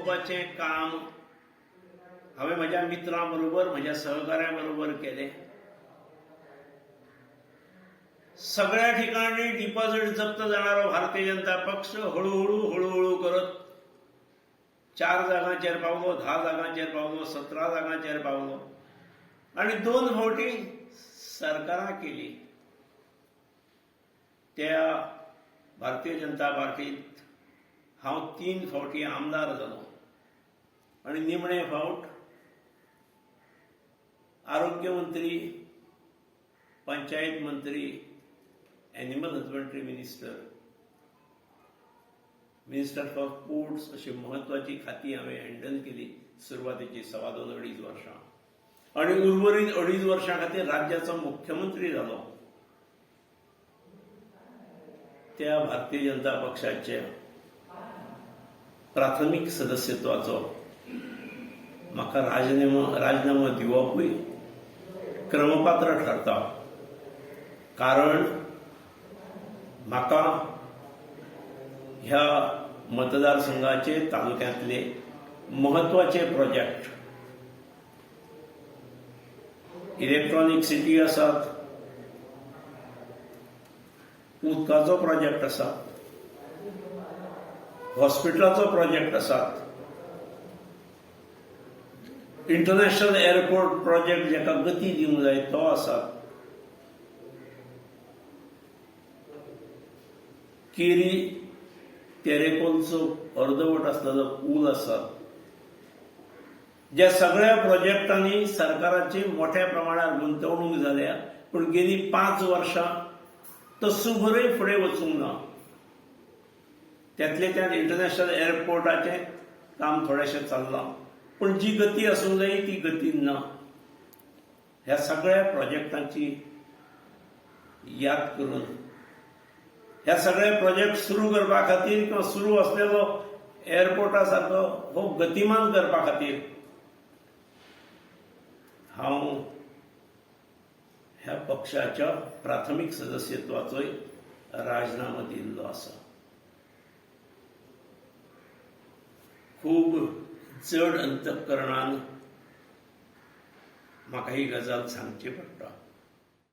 बसोवपाचें काम हांवें म्हज्या मित्रां बरोबर, म्हज्या सहकाऱ्यां बरोबर केलें. सगळ्या ठिकाणी डिपॉझिट जप्त जाणारो भारतीय जनता पक्ष हळूहळू हळूहळू करत 4 जागांचेर पावलो, 10 जागांचेर पावलो, 17 जागांचेर पावलो आनी 2 फावटी सरकारां केली. त्या भारतीय जनता पार्टीत हांव 3 फावटी आमदार जालो आनी निमणे फावट आरोग्य मंत्री, पंचायत मंत्री, animal husbandry minister, minister for ports अशी म्हत्वाची खाती हांवें हँडल केली सुरवातेची 2.25 2.5 वर्षां आनी उर्वरीत 2.5 वर्षां खातीर राज्याचो मुख्यमंत्री जालो. त्या भारतीय जनता पक्षाचे प्राथमीक सदस्यत्वाचो म्हाका राजीनामो दिवपूय क्रमपात्र ठरता, कारण म्हाका ह्या मतदारसंघाचे तालुक्यांतले म्हत्वाचे प्रोजेक्ट इलेक्ट्रॉनिक सिटी आसात, उदकाचो प्रोजेक्ट आसा, हॉस्पिटलाचो प्रोजेक्ट आसात, इंटरनॅशनल एअरपोर्ट प्रोजेक्ट जाका गती दिवंक जाय तो आसा, केरी तेरेकोलचो अर्दवट आसलेलो पूल आसा. ज्या सगळ्या प्रोजेक्टांनी सरकाराची मोठ्या प्रमाणात गुंतवणूक जाल्या, पूण गेली 5 वर्षां तस्सुभरय फुडें वचूंक ना. त्यातले त्यात इंटरनॅशनल एअरपोर्टाचें काम थोडेशें चल्लां, पूण जी गती आसूंक जाय ती गती ना. ह्या सगळ्या प्रोजेक्टांची याद करून ह्या सगळे प्रोजेक्ट सुरू करपा खातीर किंवा सुरू असलेलो एअरपोर्टा सारको हो गतिमान करपा खातीर हांव ह्या पक्षाच्या प्राथमीक सदस्यत्वाचोय राजीनामो दिल्लो आसा. खूब चड अंतःकरणान म्हाका ही गजाल सांगची पडटा.